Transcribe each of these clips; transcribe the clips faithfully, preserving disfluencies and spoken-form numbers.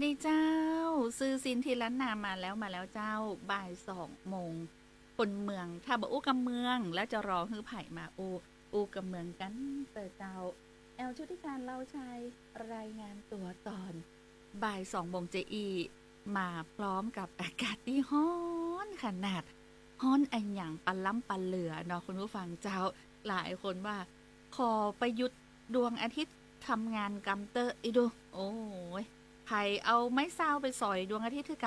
นี่เจ้า สื่อสินถิ่นล้านนามาแล้ว มาแล้วเจ้า บ่ายสองโมง คนเมือง ถ้าบ่อู้กำเมือง แล้วจะรอหื้อใผมาอู้ อู้กำเมืองกั๋นเต๊อะเจ้า แอลชุติการ เลาชัย รายงานตั๋วต๋อนบ่ายสองโมงเจ๊อี้ มาพร้อมกับอากาศตี้ฮ้อนขนาด ฮ้อนอะหยังปะล้ำปะเหลือเนาะคุณผู้ฟังเจ้า หลายคนว่า ขอไปหยุดดวงอาทิตย์ทำงานกำเต๊อะอี้ดู โอ้ย ใผเอาไม้ซาวไปสอยดวงอาทิตย์หื้อก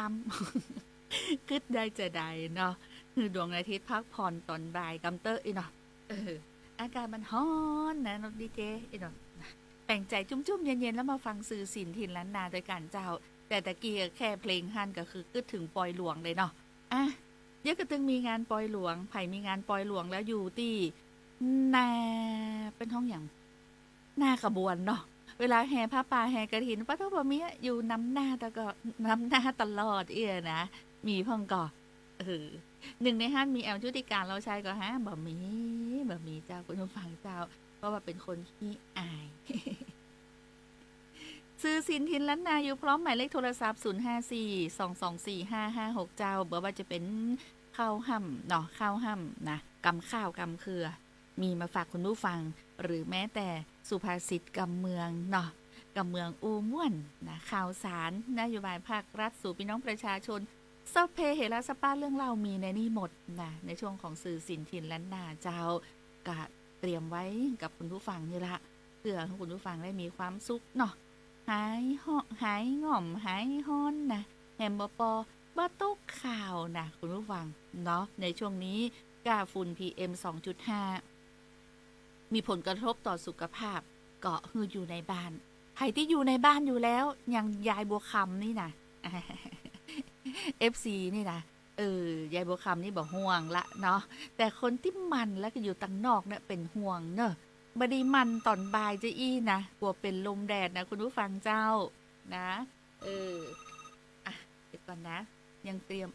ำ กึ๊ดได้จาใดเนาะ หื้อดวงอาทิตย์พักผ่อนต๋อนบ่ายกำเต๊อะอี้เนาะ เออ อากาศมันฮ้อนนะน้องดีเจอี้เนาะ แป๋งใจ๋จุ่มๆ เย็นๆ แล้วมาฟังสื่อสินถิ่นล้านนาตวยกั๋นเจ้า แต่ตะกี้แค่เพลงหั้นก็คือกึ๊ดเถิงปอยหลวงเลยเนาะ อ่ะ เดี๋ยวก็ตึงมีงานปอยหลวง ใผมีงานปอยหลวงแล้วอยู่ตี้หน้า เปิ้นฮ้องหยัง หน้าขบวนเนาะ เวลาแห่ผ้าป่าแห่กฐิน ปะโท้ บ่มีอะ อยู่นำหน้าตะก็ นำหน้าตลอดเอี้ยนะ มีพ่องก่อ เออ นึ่งในหั้นมีแอลชุติการ เลาชัยก่อฮะ บ่มี บ่มีเจ้าคุณผู้ฟังเจ้า เพราะว่าเป๋นคนขี้อาย สื่อสินถิ่นล้านนาอยู่พร้อมหมายเลขโทรศัพท์ ศูนย์ห้าสี่ สองสองสี่ ห้าห้าหก เจ้า บ่ว่าจะเป๋นข่าวฮ่ำเนาะ ข่าวฮ่ำนะ กำข่าวกำเครือ มีมาฝากคุณผู้ฟัง หรือแม้แต่สุภาษิตกำเมืองเนาะ กำเมืองอู้ม่วนนะ ข่าวสาร นโยบายภาครัฐ สู่ปี้น้องประชาชน สัพเพเหระสัพพะเรื่องเล่ามีในนี่หมดนะ ในช่วงของสื่อสินถิ่นล้านนาเจ้า ก็เตรียมไว้กับคุณผู้ฟังนี่ละ เพื่อหื้อคุณผู้ฟังได้มีความสุขเนาะ หายฮ้อ- หายง่อม หายฮ้อนนะ แหมบ่ปอ บ่ตกข่าวนะคุณผู้ฟังเนาะ ในช่วงนี้ก้าฝุ่น พีเอ็ม สองจุดห้า มีผลกระทบต่อสุขภาพ ก็หื้ออยู่ในบ้าน ใผตี้อยู่ในบ้านอยู่แล้ว อย่างยายบัวคำนี่นะ เอฟซี นี่นะ เออ ยายบัวคำนี่บ่ห่วงละเนาะ แต่คนตี้หมั่นแล้วก็อยู่ตังนอกเนี่ยเป๋นห่วงเนอะ บ่ดีหมั่นต๋อนบ่ายเจ๊อี้นะ กั๋วเป๋นลมแดดนะคุณผู้ฟังเจ้า นะ เออ อ่ะ เดี๋ยวก่อนนะ ยังเตรียม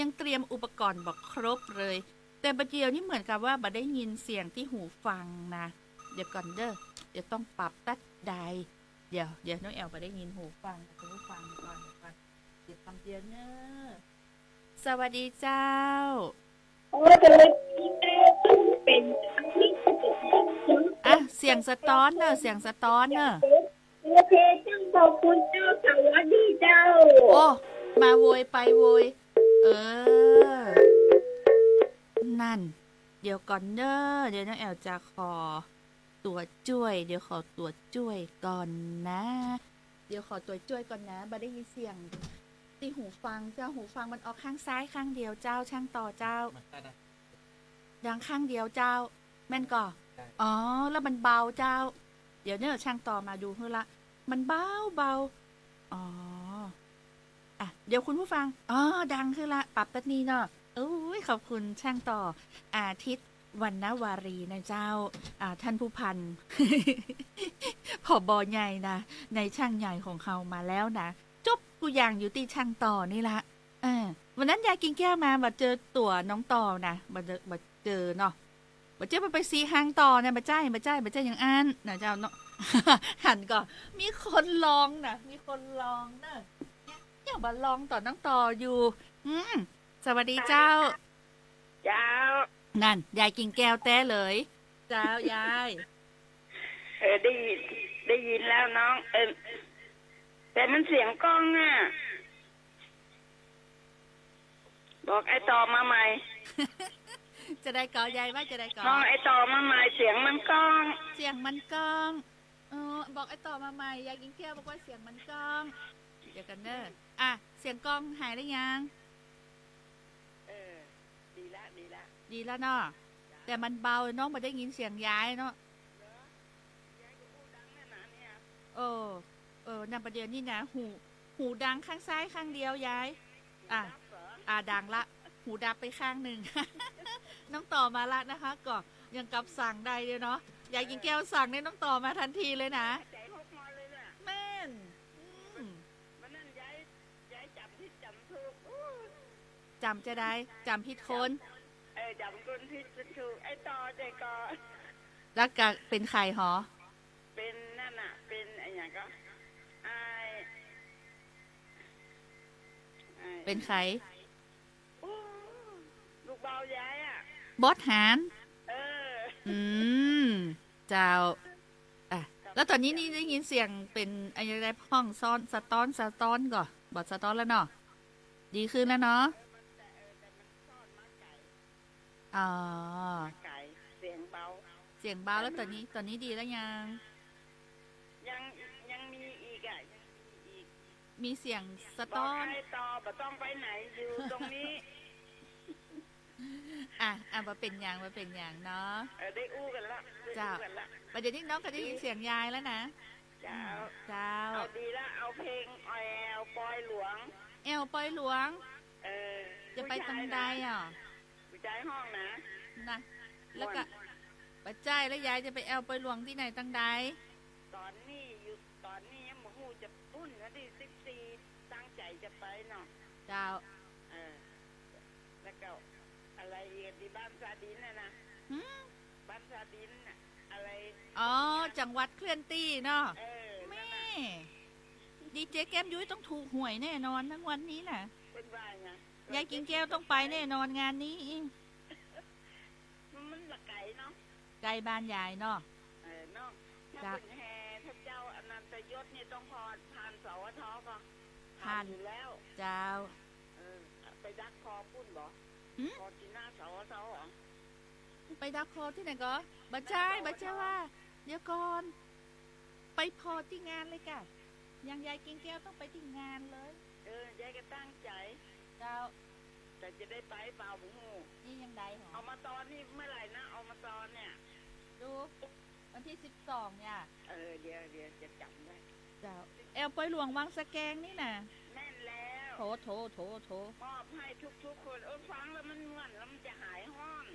ยังเตรียมอุปกรณ์บ่ครบเลย แต่บ่าเดี่ยวนี้เหมือนกับว่าบ่ได้ยินเสียงตี้หูฟังนะ เดี๋ยวก่อนเด้อ เดี๋ยวต้องปรับตั๊ดใด เดี๋ยว เดี๋ยวน้องแอลบ่ได้ยินหูฟัง คุณผู้ฟัง เดี๋ยวก่อน เดี๋ยวก่อน เดี๋ยวคำเดียวเนอะ สวัสดีเจ้า โอ้ สวัสดีเจ้า เป๋น อ่ะ เสียงสะต๊อนเนอะ เสียงสะต๊อนเนอะ โอเคเจ้า ขอบคุณเจ้า สวัสดีเจ้า โอ้ มาโวยไปโวย เออ นั่น เดี๋ยวก่อนเนอะ เดี๋ยวน้องแอลจะขอตั๋วจ้วย เดี๋ยวขอตั๋วจ้วยก่อนนะ เดี๋ยวขอตั๋วจ้วยก่อนนะ บ่ได้ยินเสียงตี้หูฟังเจ้า หูฟังมันออกข้างซ้ายข้างเดียวเจ้า ช่างต่อเจ้า ดังข้างเดียวเจ้า แม่นก่อ อ๋อ แล้วมันเบาเจ้า เดี๋ยวเนี่ยช่างต่อมาดูหื้อละ มันเบาเบา อ๋อ อ่ะ เดี๋ยวคุณผู้ฟัง อ๋อ ดังขึ้นละ ปรับตั๊ดนี้เนาะ โอ้ย ขอบคุณช่างต่อ อาทิตย์ วรรณวารีนะเจ้า อ่า ท่านผู้พัน ผบ.ใหญ่นะ นายช่างใหญ่ของเฮามาแล้วนะ จบกู้อย่างอยู่ตี้ช่างต่อนี่ละ เออ วันนั้นยายกิ่งแก้วมา บ่เจอตั๋วน้องต่อนะ บ่เจอ บ่เจอเนาะ บ่เจอ บ่ไปซี้หางต่อนะ บ่ใจ้ บ่ใจ้ บ่ใจ้อย่างอั้นนะเจ้าเนาะ หันก่อ มีคนลองนะ มีคนลองเนอะ ยังบ่ลองต่อน้องต่ออยู่ อืม สวัสดีเจ้า เจ้า นั่น ยายกิ่งแก้วแต๊เลย เจ้ายาย เออ ได้ยิน ได้ยินแล้วน้อง เออ แต่มันเสียงก้องอะ บอกไอ้ต่อมาใหม่ จะได้ก่อยายว่าจะได้ก่อ บอกไอ้ต่อมาใหม่ เสียงมันก้อง เสียงมันก้อง เออ บอกไอ้ต่อมาใหม่ ยายกิ่งแก้วบอกว่าเสียงมันก้อง เดี๋ยวก่อนเนอะ อ่ะ เสียงก้องหายแล้วยัง เออ ดีละ ดีละ ดีแล้วเนาะ แต่มันเบา น้องบ่ได้ยินเสียงยายเนาะ เออ เออ นั่นประเดี๋ยวนี้นะ หู หูดังข้างซ้ายข้างเดียวยาย อ่ะ อ่ะ ดังละ หูดับไปข้างนึ่ง น้องต่อมาละนะคะ ก็ยังกับสั่งได้เลยเนาะ ยายกิ่งแก้วสั่งเนี่ยน้องต่อมาทันทีเลยนะ แม่น อืม วันนั้นยาย ยายจ๋ำผิดจ๋ำถูก อู้ จ๋ำจะได้ จ๋ำผิดคน เออ จ๋ำคนผิดคนถูก ไอ้ต่อแต่ก่อน แล้วก็เป๋นใผหอ เป๋นนั่นน่ะ เป๋นอะหยังก่อ ไอ้ เป๋นใผ อู้ ลูกบ่าวยายอะ บอสหาน เออ อืม เจ้า อ่ะ แล้วต๋อนนี้นี่ได้ยินเสียงเป๋นอะไร ฮ้องซ้อน สะต๊อน สะต๊อนก่อ บ่สะต๊อนแล้วเนาะ ดีขึ้นแล้วเนาะ เออ มันแต่ เออ แต่มันซ้อนมาไก๋ อ๋อ มาไก๋ เสียงเบา เสียงเบาแล้ว ต๋อนนี้ ต๋อนนี้ดีแล้วยัง ยัง ยังมีอีกอะ ยังมีอีก มีเสียงสะต๊อน บอกใครต่อ บ่ต้องไปไหน อยู่ตรงนี้ อ่ะ อ่ะ บ่เป๋นหยัง บ่เป๋นหยังเนาะ เออ ได้อู้กั๋นละ ได้อู้กั๋นละ เจ้า บ่าเดี่ยวนี้น้องก็ได้ยินเสียงยายแล้วนะ เจ้า เจ้า เอาดีละ เอาเพลงแอวปอยหลวง แอวปอยหลวง เออ จะไปตังใดอ่ะ ผู้จายฮ้องนะ นะ แล้วก็ ม่วน บ่ใจ้ แล้วยายจะไปแอวปอยหลวงตี้ไหนตังใด ต๋อนนี้อยู่ ต๋อนนี้ยังบ่ฮู้ จะปุ้นวันตี้สิบสี่ ตั้งใจ๋จะไปเนาะ เจ้า เออ แล้วก็อะไรอีก ตี้บ้านซาดินน่ะนะ หืม บ้านซาดินน่ะ อะไร อ๋อ จังหวัดเคลื่อนตี้เนาะ เออ แม่ นั่นน่ะ ดีเจแก้มยุ้ยต้องถูกหวยแน่นอนนะงวดนี้น่ะ เปิ้นว่าไง ยายกิ่งแก้วต้องไปแน่นอนงานนี้ มัน มันบ่ไก๋เนาะ ใก้บ้านยายเนาะ เออ เนาะ ถ้า เจ้า เปิ้นแห่พระเจ้าอนันตยศนี่ต้องผ่าน ผ่าน สวท ก่อ ผ่าน ผ่านอยู่แล้ว เจ้า เออ ไปดักผ่อปุ้นบ่ หืม ผ่อตี้หน้า สวท เหรอ ไปดักผ่อตี้ไหนก่อ บ่ใจ้ สวท บ่ใจ้ว่า เดี๋ยวก่อน ไปผ่อตี้งานเลยก่ะ อย่างยายกิ่งแก้วต้องไปตี้งานเลย เออ ยายก็ตั้งใจ๋ เจ้า แต่จะได้ไปเปล่าบ่ฮู้ นี่ยังได้หรอ เอามาตอนนี้เมื่อไหร่นะ เอามาตอนเนี่ย ดู วันตี้สิบสองเนี่ย เออ เดี๋ยว เดี๋ยวจะจ๋ำได้ เจ้า แอวปอยหลวงวังสะแกงนี่น่ะ แม่นแล้ว โถ โถ โถ โถ มอบให้ทุกๆ คน เออ ฟังแล้วมันม่วน แล้วมันจะหายฮ้อน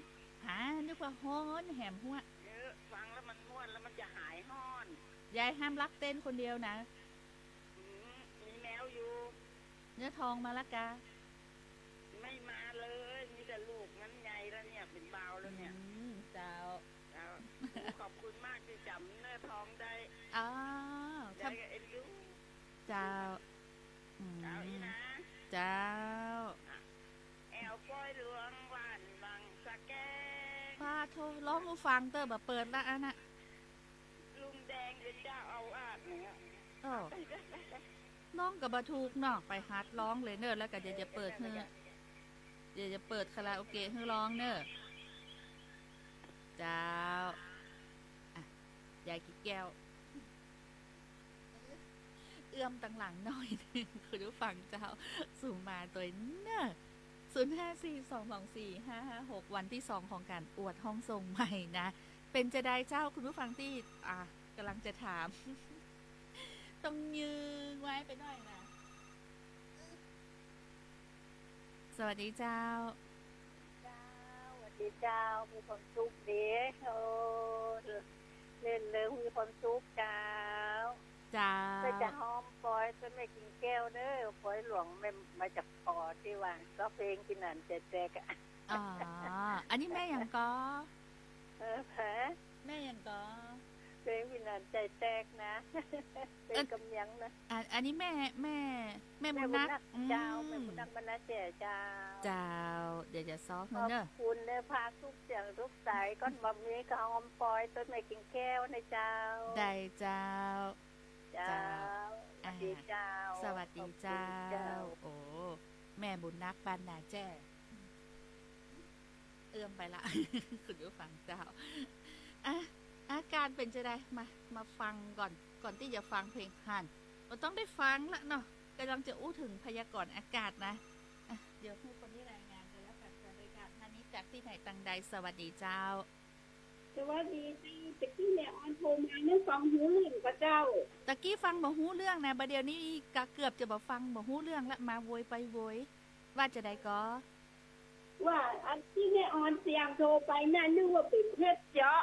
หา นึกว่าฮ้อนแหมหัว เออ ฟังแล้วมันม่วน แล้วมันจะหายฮ้อน ยายห้ามลักเต้นคนเดียวนะ อืม มีแมวอยู่ เนื้อทองมาละกา ไม่มาเลย มีแต่ลูกมันใหญ่แล้วเนี่ย เป๋นบ่าวแล้วเนี่ย อืม เจ้า เจ้า โอ้ ขอบคุณมากตี้จ๋ำเนื้อทองได้ อ๋อ ยายก็เอ็นดู เจ้า อืม เจ้าอี้นะ เจ้า อ่ะ แอวปอยหลวงหว่านวังสะแกง ปาโธ่ ฮ้องหื้อฟังเต๊อะ บ่เปิดละอันน่ะ ลุงแดงเป๋นเจ้าอาวาสเนี่ย เออ ฮ้องก็บ่ถูกเนาะ ไปหัดฮ้องเลยเน่อ แล้วก็เดี๋ยวจะเปิดหื้อ เดี๋ยวจะเปิดคาราโอเกะหื้อฮ้องเน่อ เจ้า อ่ะ ยายกิ่งแก้ว เอื้อมตังหลังหน้อยนึ่ง คุณผู้ฟังเจ้า สุมมาตวยเน่อ ศูนย์ห้าสี่สองสองสี่ห้าห้าหก วันตี้สองของก๋านอวดห้องส่งใหม่นะ เป๋นจาใดเจ้า คุณผู้ฟังตี้ อ่ะ ก่ำลังจะถาม ต้องยืงไว้ไปหน้อยนะ สวัสดีเจ้า เจ้า สวัสดีเจ้า มีความสุขดี โอ้ เล่นเริงมีความสุขเจ้า เจ้า ก็จะฮ้องปอยตวยแม่กิ่งแก้วเน่อ ปอยหลวงแม่มาจากปอตี้ว่า ก็เพลงปี๋นั้นใจ๋แตกอะ อ๋อ อันนี้แม่หยังก่อ เออ ฮะ แม่หยังก่อ เพลงปี๋นั้นใจ๋แตกนะ เพลงกำเมืองนะ อ่ะ อันนี้แม่ แม่ แม่บุญนัก แม่บุญนักเจ้า อืม แม่บุญนักบรรณาแจ้เจ้า เจ้า เดี๋ยวจะซ้อหื้อเน่อ ขอบคุณเน่อ พาทุกเสียงทุกสาย ก่อนบ่มีก็ฮ้องปอยตวยแม่กิ่งแก้วนะเจ้า ได้เจ้า เจ้า เจ้า สวัสดีเจ้า อ่า สวัสดีเจ้า ขอบคุณเจ้า โอ้ แม่บุญนักบรรณาแจ้ เอื้อมไปละ คุณผู้ฟังเจ้า อ่ะ อากาศเป๋นจาใด มา มาฟังก่อน ก่อนตี้จะฟังเพลง หัน บ่ต้องได้ฟังละเนาะ ก่ำลังจะอู้เถิงพยากรณ์อากาศนะ อ่ะ เดี๋ยวหื้อคนนี้รายงานก็แล้วกั๋น รายการท่านนี้จากตี้ไหนตังใด สวัสดีเจ้า สวัสดีเจ้า ตะกี้แม่ออนโทรมา แม่ฟังฮู้เรื่องก่อเจ้า ตะกี้ฟังบ่ฮู้เรื่องนะ บ่าเดี่ยวนี้ก็เกือบจะบ่ฟัง บ่ฮู้เรื่องละ มาโวยไปโวย ว่าจาใดก่อ ว่าอันตี้แม่ออนเสี่ยงโทรไปน่ะ นึกว่าเป๋นเพชรเจาะ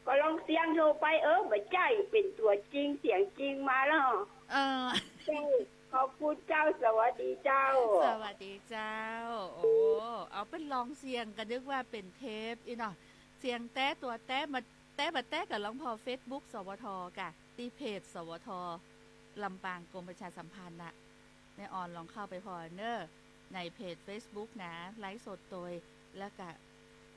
ก็ลองเสี่ยงโทรไป เออ บ่ใจ้ เป๋นตั๋วจริงเสียงจริงมาแล้ว เออ เจ้า ขอบคุณเจ้า สวัสดีเจ้า สวัสดีเจ้า โอ้ เอาเป๋นลองเสี่ยงก็นึกว่าเป๋นเทปอี้เนาะ เสี่ยงแต๊ตั๋วแต๊ บ่าแต๊ บ่าแต๊ก็ลองผ่อเฟซบุ๊ก สวท ก่ะ ตี้เพจ สวท ลำปางกรมประชาสัมพันธ์น่ะ แม่ออนลองเข้าไปผ่อเน่อ ในเพจเฟซบุ๊กนะ ไลฟ์สดโตย แล้วก็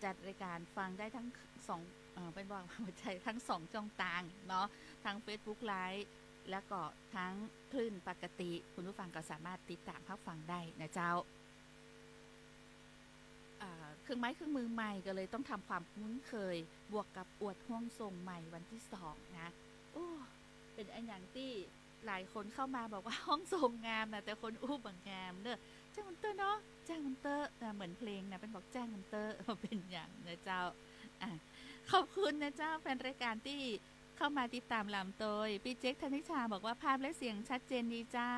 จัดรายการฟังได้ทั้งสอง เอ่อ เปิ้นว่า บ่ใจ้ ทั้งสองจ้องตางเนาะ ทั้งเฟซบุ๊กไลฟ์ แล้วก็ทั้งคลื่นปกติ คุณผู้ฟังก็สามารถติดต๋ามฮับฟังได้นะเจ้า อ่า เครื่องไม้เครื่องมือใหม่ก็เลยต้องทำความคุ้นเคย บวกกับอวดห้องส่งใหม่วันที่สองนะ โอ้ เป๋นอะหยังตี้หลายคนเข้ามาบอกว่าห้องส่งงามนะ แต่คนอู้บ่งามเน่อ จ้างมันเต๊อะเนาะ จ้างมันเต๊อะนะ เหมือนเพลงนะ เปิ้นบอกจ้างมันเต๊อะ บ่เป๋นหยังนะเจ้า อ่ะ ขอบคุณนะเจ้า แฟนรายการตี้เข้ามาติดต๋ามหลำโตย ปี้เจ๊กธนิชาบอกว่าภาพและเสียงชัดเจนดีเจ้า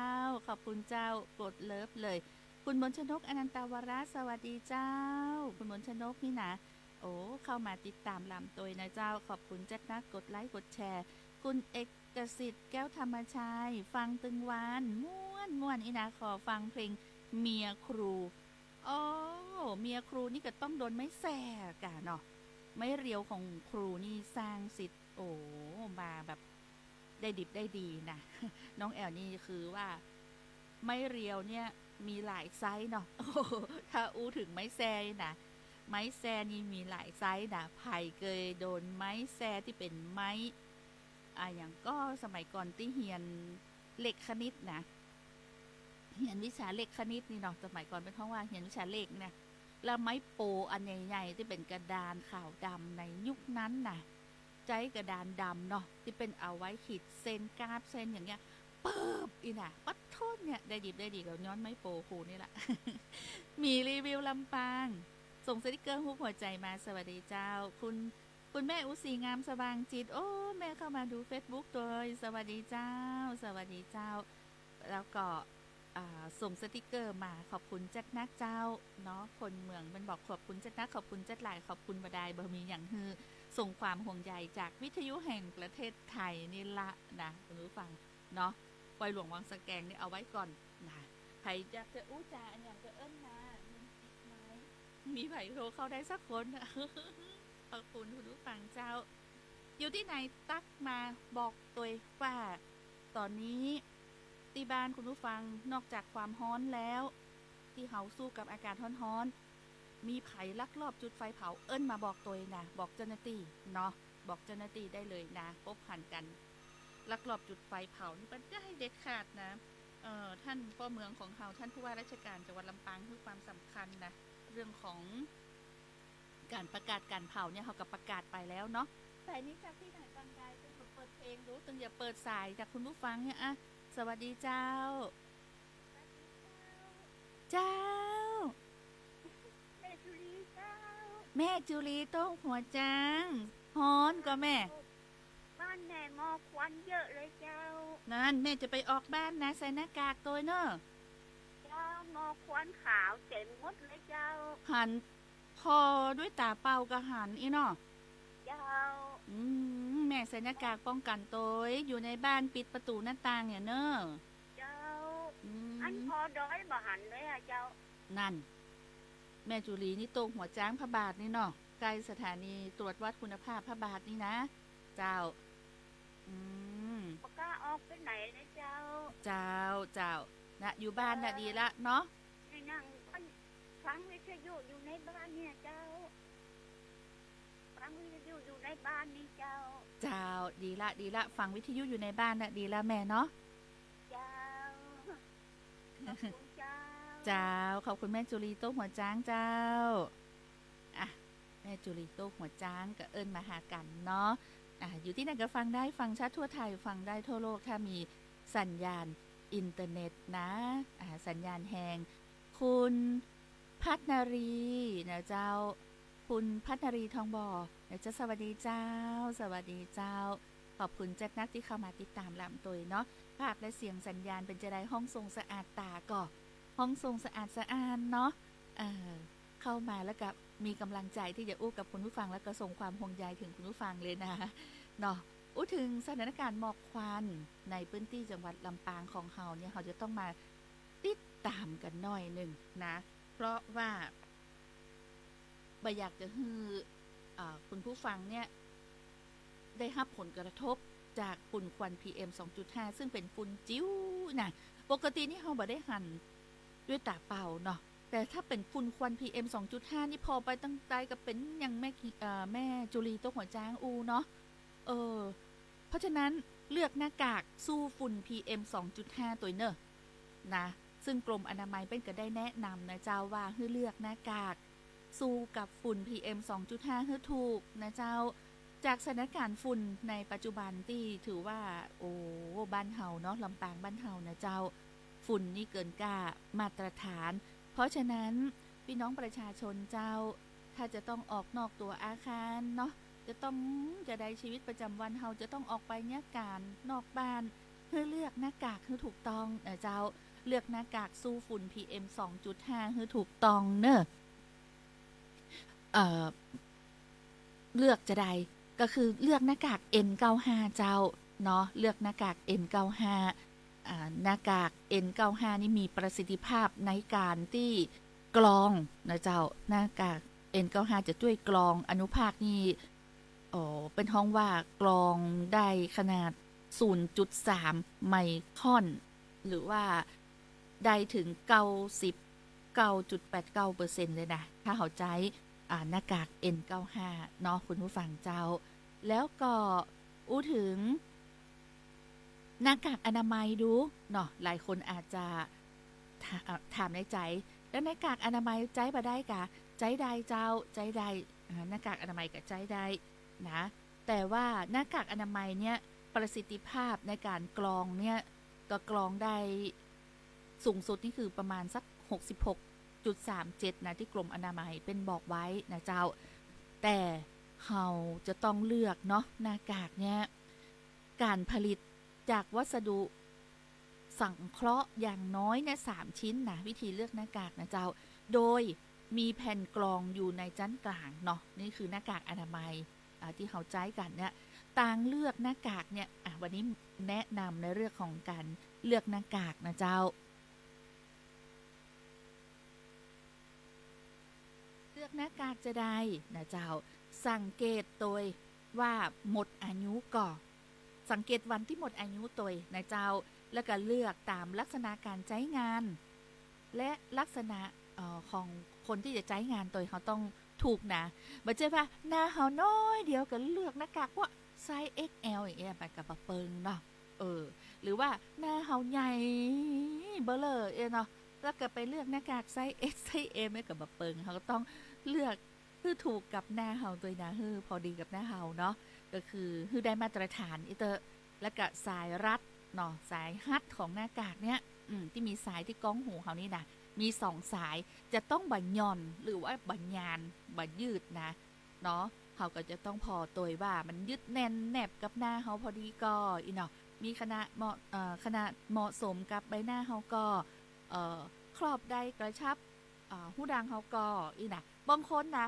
ขอบคุณเจ้า กดเลิฟเลย คุณมนชนก อนันตวร สวัสดีเจ้า คุณมนชนกนี่นะ โอ้ เข้ามาติดต๋ามหลำโตยนะเจ้า ขอบคุณจัดนัก กดไลก์ กดแชร์ คุณเอกสิทธิ์ แก้วธรรมชัย ฟังตึงวัน ม่วน ม่วน อี้นะ ขอฟังเพลงเมียครู โอ้ เมียครูนี่ก็ต้องโดนไม้แซก่ะเนาะ ไม้เรียวของครูนี่สร้างสิทธิ์ โอ้ มาแบบได้ดิบได้ดีนะ น้องแอลนี่คือว่า ไม้เรียวเนี่ยมีหลายไซส์เนาะ ถ้าอู้เถิงไม้แซนะ ไม้แซนี่มีหลายไซส์นะ ใผเกยโดนไม้แซตี้เป๋นไม้ อะหยังก็สมัยก่อนตี้เฮียนเลขคณิตนะ เฮียนวิชาเลขคณิตนี่เนาะ สมัยก่อนเปิ้นฮ้องว่าเฮียนวิชาเลขนะ แล้วไม้โปอันใหญ่ๆ ตี้เป๋นกระดานขาวดำในยุคนั้นนะ ใจ๊กระดานดำเนาะ ตี้เปิ้นเอาไว้ขีดเส้นกราฟเส้นอย่างเงี้ย ปึ๊บ อี้นะ ปั๊ดโธ่เนี่ย ได้ดิบได้ดีก็ย้อนไม้โปครูนี่แหละ หมีรีวิวลำปาง ส่งสติกเกอร์ฮูปหัวใจ๋มา สวัสดีเจ้า คุณ คุณแม่อุศรี งามสว่างจิต โอ้ แม่เข้ามาดูเฟซบุ๊กโตย สวัสดีเจ้า สวัสดีเจ้า แล้วก็ อ่า ส่งสติกเกอร์มา ขอบคุณจัดนักเจ้า เนาะ คนเมืองเปิ้นบอกขอบคุณจัดนัก ขอบคุณจัดหลาย ขอบคุณบ่ดาย บ่มีหยังหื้อ ส่งความห่วงใยจากวิทยุแห่งประเทศไทยนี่ละนะ คุณผู้ฟังเนาะ ปอยหลวงวังสะแกงนี่เอาไว้ก่อนนะ ใผอยากจะอู้จ๋าอะหยังก็เอิ้นมา มีใผโทรเข้าได้สักคน ขอบคุณคุณผู้ฟังเจ้า อยู่ตี้ไหนตั๊กมาบอกโตยว่า ต๋อนนี้ตี้บ้านคุณผู้ฟังนอกจากความฮ้อนแล้ว ตี้เฮาสู้กับอากาศฮ้อนๆ มีใผลักลอบจุดไฟเผา เอิ้นมาบอกโตยนะ บอกเจ้าหน้าตี้เนาะ บอกเจ้าหน้าตี้ได้เลยนะ ปบหันกั๋น ลักลอบจุดไฟเผานี่บ่ได้เด็ดขาดนะ เอ่อ ท่านป้อเมืองของเฮา ท่านผู้ว่าราชการจังหวัดลำปางหื้อความสำคัญนะ เรื่องของก๋านประกาศก๋านเผาเนี่ย เฮาก็ประกาศไปแล้วเนาะ ใผมีจากตี้ไหนฟังได้ ตึงเปิดเพลงดู ตึงจะเปิดสายจากคุณผู้ฟังเนี่ยอะ สวัสดีเจ้า เจ้า แม่จุลีเจ้า แม่จุลีโต้งหัวจ๊าง ฮ้อนก่อแม่ บ้านแม่หมอกควันเยอะเลยเจ้า นั่น แม่จะไปออกบ้านนะ ใส่หน้ากากโตยเน่อ เจ้า หมอกควันขาวเต็มหมดเลยเจ้า หันผ่อด้วยต๋าเปล่าก็หันอี้เนาะ เจ้า อืม แม่ใส่หน้ากากป้องกั๋นโตย อยู่ในบ้านปิดประตู๋หน้าต่างเนี่ยเน่อ เจ้า อืม อันผ่อดอยบ่หันเลยอะเจ้า นั่น แม่จุลีนี่โต้งหัวจ๊างพระบาทนี่เนาะ ใก้สถานีตรวจวัดคุณภาพพระบาทนี่นะ เจ้า อืม บ่กล้าออกไปไหนเลยเจ้า เจ้า เจ้า นะ อยู่บ้านน่ะดีละเนาะ ได้นั่งฟังวิทยุอยู่ในบ้านเนี่ยเจ้า ฟังวิทยุอยู่ในบ้านนี่เจ้า เจ้า ดีละ ดีละ ฟังวิทยุอยู่ในบ้านน่ะดีละแม่เนาะ เจ้า ขอบคุณเจ้า เจ้า ขอบคุณแม่จุลีโต้งหัวจ๊างเจ้า อ่ะ แม่จุลีโต้งหัวจ๊างก็เอิ้นมาหากั๋นเนาะ อ่ะ อยู่ตี้ไหนก็ฟังได้ ฟังชัดทั่วไทย ฟังได้ทั่วโลก ถ้ามีสัญญาณอินเทอร์เน็ตนะ อ่ะ สัญญาณแฮง คุณพัฒนารีนะเจ้า คุณพัฒนารีทองบ่อนะเจ้า สวัสดีเจ้า สวัสดีเจ้า ขอบคุณจัดนักตี้เข้ามาติดต๋ามหลำโตยเนาะ ภาพและเสียงสัญญาณเป๋นจาใด ห้องส่งสะอาดต๋าก่อ ห้องส่งสะอาดสะอาดเนาะ เอ่อ เข้ามาแล้วก็มีก๋ำลังใจ๋ตี้จะอู้กับคุณผู้ฟัง แล้วก็ส่งความห่วงใยเถิงคุณผู้ฟังเลยนะ เนาะ อู้เถิงสถานการณ์หมอกควันในพื้นตี้จังหวัดลำปางของเฮาเนี่ย เฮาจะต้องมาติดต๋ามกั๋นหน่อยนึ่งนะ เพราะว่า บ่อยากจะหื้อ เอ่อ คุณผู้ฟังเนี่ย ได้ฮับผลกระทบจากฝุ่นควัน พีเอ็ม สองจุดห้า ซึ่งเป๋นฝุ่นจิ๋วนะ ปกตินี่เฮาบ่ได้หันด้วยต๋าเปล่าเนาะ แต่ถ้าเป๋นฝุ่นควัน PM สองจุดห้า นี่ผ่อไปตังใต้ก็เป๋นอย่างแม่กิ เอ่อ แม่จุลีโต๊ะหัวจ๊างอู้เนาะ เออ เพราะฉะนั้นเลือกหน้ากากสู้ฝุ่น PM สองจุดห้า ตวยเน่อ นะ ซึ่งกรมอนามัยเปิ้นก็ได้แนะนำนะเจ้า ว่าหื้อเลือกหน้ากากสู้กับฝุ่น PM สองจุดห้า หื้อถูกนะเจ้า จากสถานการณ์ฝุ่นในปัจจุบันตี้ถือว่า โอ้ บ้านเฮาเนาะ ลำปางบ้านเฮานะเจ้า ฝุ่นนี่เกินก้ามาตรฐาน เพราะฉะนั้น ปี้น้องประชาชนเจ้า ถ้าจะต้องออกนอกตั๋วอาคารเนาะ จะต้อง จะใดชีวิตประจำวันเฮาจะต้องออกไปเยียะก๋านนอกบ้าน หื้อเลือกหน้ากากหื้อถูกต้องนะเจ้า เลือกหน้ากากสู้ฝุ่น PM สองจุดห้า หื้อถูกต้องเน่อ เอ่อ เลือกจะใด ก็คือเลือกหน้ากาก เอ็นเก้าห้า เจ้าเนาะ เลือกหน้ากาก เอ็นเก้าห้า อ่า หน้ากาก เอ็นเก้าห้า นี่มีประสิทธิภาพในการตี้กรองนะเจ้า หน้ากาก เอ็นเก้าห้า จะจ้วยกรองอนุภาคนี่ อ๋อ เปิ้นฮ้องว่ากรองได้ขนาด ศูนย์จุดสาม ไมครอน หรือว่าได้ถึง เก้าสิบเก้าจุดแปดเก้าเปอร์เซ็นต์ เลยนะ ถ้าเฮาใจ๊ อ่า หน้ากาก เอ็นเก้าห้า เนาะ คุณผู้ฟังเจ้า แล้วก็อู้ถึง หน้ากากอนามัยดูเนาะ หลายคนอาจจะถา- อ่า ถามในใจ๋ แล้วหน้ากากอนามัยใจ๊บ่ได้กา ใจ๊ได้เจ้า ใจ๊ได้ อ่า หน้ากากอนามัยก็ใจ๊ได้นะ แต่ว่าหน้ากากอนามัยเนี่ย ประสิทธิภาพในการกรองเนี่ย ก็กรองได้สูงสุดนี่คือประมาณสัก หกสิบหกจุดสามเจ็ด นะ ตี้กรมอนามัยเปิ้นบอกไว้นะเจ้า แต่เฮาจะต้องเลือกเนาะ หน้ากากเนี่ย การผลิตจากวัสดุสังเคราะห์อย่างน้อยเนี่ย สามชิ้นนะ วิธีเลือกหน้ากากนะเจ้า โดยมีแผ่นกรองอยู่ในจั๊นก๋างเนาะ นี่คือหน้ากากอนามัย อ่า ตี้เฮาใจ๊กั๋นเนี่ย ตางเลือกหน้ากากเนี่ย อ่ะ วันนี้แนะนำในเรื่องของการเลือกหน้ากากนะเจ้า เลือกหน้ากากจะใดนะเจ้า สังเกตตวยว่าหมดอายุก่อ สังเกตวันตี้หมดอายุตวยนะเจ้า แล้วก็เลือกต๋ามลักษณะการใจ๊งาน และลักษณะ เอ่อ ของคนตี้จะใจ๊งานตวย เฮาต้องถูกนะ บ่ใจ้ว่าหน้าเฮาน้อยเดียวก็เลือกหน้ากากว่าไซส์ เอ็กแอล อย่างเงี้ย มันก็บ่เปิงเนาะ เออ หรือว่าหน้าเฮาใหญ่เบ้อเร่อเอี้ยเนาะ แล้วก็ไปเลือกหน้ากากไซส์ เอส ไซส์ เอ็ม เนี่ยก็บ่เปิง เฮาก็ต้องเลือกหื้อถูกกับหน้าเฮาตวยนะ หื้อพอดีกับหน้าเฮาเนาะ ก็คือหื้อได้มาตรฐานอี้เต๊อะ แล้วก็สายรัดเนาะ สายฮัดของหน้ากากเนี่ย อืม ตี้มีสายตี้ก๊องหูเฮานี่นะ มีสองสาย จะต้องบ่หย่อน หรือว่าบ่ยาน บ่ยืดนะ เนาะ เฮาก็จะต้องผ่อตวยว่ามันยึดแน่นแนบกับหน้าเฮาพอดีก่อ อี้เนาะ มีขนาดเหมาะ เอ่อ ขนาดเหมาะสมกับใบหน้าเฮาก่อ เอ่อ ครอบได้กระชับ อ่า ฮูดังเฮาก่อ อี้นะ บางคนนะ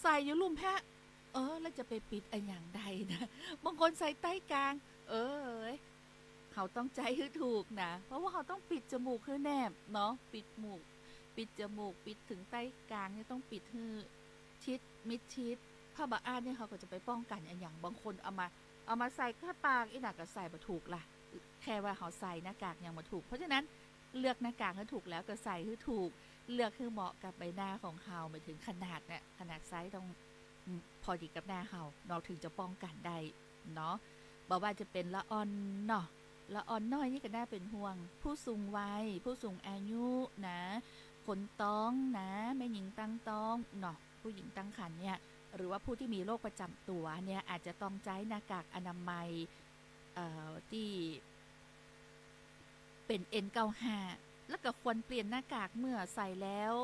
ใส่อยู่ลุ่มแพะ เออ แล้วจะไปปิดอะหยังใดนะ บางคนใส่ใต้กาง เออ เฮาต้องใจ๊หื้อถูกนะ เพราะว่าเฮาต้องปิดจมูกหื้อแนบเนาะ ปิดหมูก ปิดจมูก ปิดเถิงใต้กางเนี่ยต้องปิดหื้อชิด มิดชิด ผ้าบ่าอั้นเนี่ยเฮาก็จะไปป้องกั๋นอะหยัง บางคนเอามา เอามาใส่แค่ปาก อี้นะก็ใส่บ่ถูกละ แค่ว่าเฮาใส่หน้ากากยังบ่ถูก เพราะฉะนั้นเลือกหน้ากากหื้อถูกแล้วก็ใส่หื้อถูก เลือกหื้อเหมาะกับใบหน้าของเฮา หมายถึงขนาดเนี่ย ขนาดไซส์ต้อง อืม พอดีกับหน้าเฮา เนาะ เถิงจะป้องกั๋นได้เนาะ บ่ว่าจะเป๋นละอ่อนเนาะ ละอ่อนน้อยนี่ก็น่าเป๋นห่วง ผู้สูงวัย ผู้สูงอายุนะ คนต๊องนะ แม่ญิงตั้งต๊องเนาะ ผู้หญิงตั้งครรภ์เนี่ย หรือว่าผู้ตี้มีโรคประจ๋ำตั๋วเนี่ย อาจจะต้องใจ๊หน้ากากอนามัย เอ่อ ตี้ เป๋น เอ็นเก้าห้า แล้วก็ควรเปลี่ยนหน้ากากเมื่อใส่แล้ว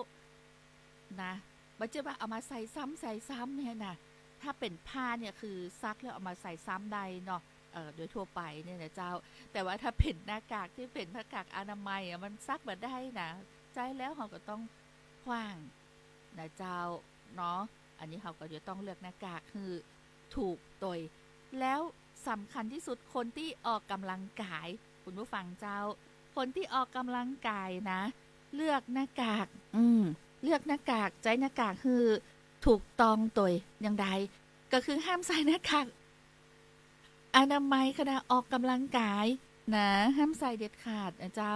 นะ บ่ใจ้ว่าเอามาใส่ซ้ำใส่ซ้ำเนี่ยนะ ถ้าเป๋นผ้าเนี่ยคือซักแล้วเอามาใส่ซ้ำได้เนาะ เอ่อ โดยทั่วไปเนี่ยนะเจ้า แต่ว่าถ้าเป๋นหน้ากากตี้เป๋นหน้ากากอนามัยอะ มันซักบ่ได้นะ ใจ๊แล้วเฮาก็ต้องขว้างนะเจ้าเนาะ อันนี้เฮาก็จะต้องเลือกหน้ากากหื้อ ถูกตวย แล้วสำคัญตี้สุดคนตี้ออกกำลังกาย คุณผู้ฟังเจ้า คนตี้ออกกำลังกายนะ เลือกหน้ากาก อืม เลือกหน้ากาก ใจ๊หน้ากากหื้อถูกต้องตวย อย่างใด ก็คือห้ามใส่หน้ากากอนามัยขณะออกกำลังกายนะ ห้ามใส่เด็ดขาดนะเจ้า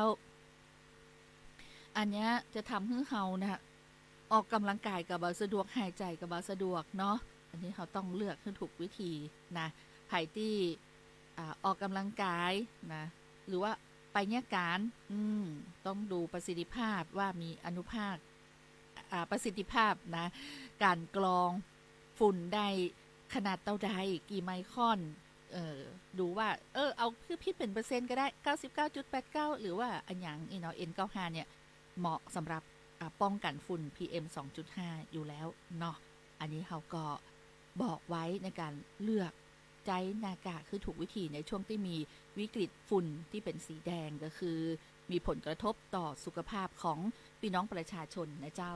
อันเนี้ยจะทำหื้อเฮานะ ออกกำลังก๋ายก็บ่สะดวก หายใจ๋ก็บ่สะดวกเนาะ อันนี้เฮาต้องเลือกหื้อถูกวิธีนะ ใผตี้ อ่า ออกกำลังก๋ายนะ หรือว่าไปเยียะก๋าน อืม ต้องดูประสิทธิภาพว่ามีอานุภาค อ่า ประสิทธิภาพนะ ก๋านกรองฝุ่นได้ขนาดเต้าใด กี่ไมครอน เอ่อ ดูว่า เออ เอาพิดเป๋นเปอร์เซ็นต์ก็ได้ เก้าสิบเก้าจุดแปดเก้า หรือว่าอะหยังอี้เนาะ เอ็นเก้าห้า เนี่ย เหมาะสำหรับ อ่า ป้องกั๋นฝุ่น PM สองจุดห้า อยู่แล้วเนาะ อันนี้เฮาก็บอกไว้ในก๋านเลือกใจ๊หน้ากากหื้อถูกวิธีในช่วงตี้มีวิกฤตฝุ่นตี้เป๋นสีแดง ก็คือมีผลกระทบต่อสุขภาพของปี้น้องประชาชนนะเจ้า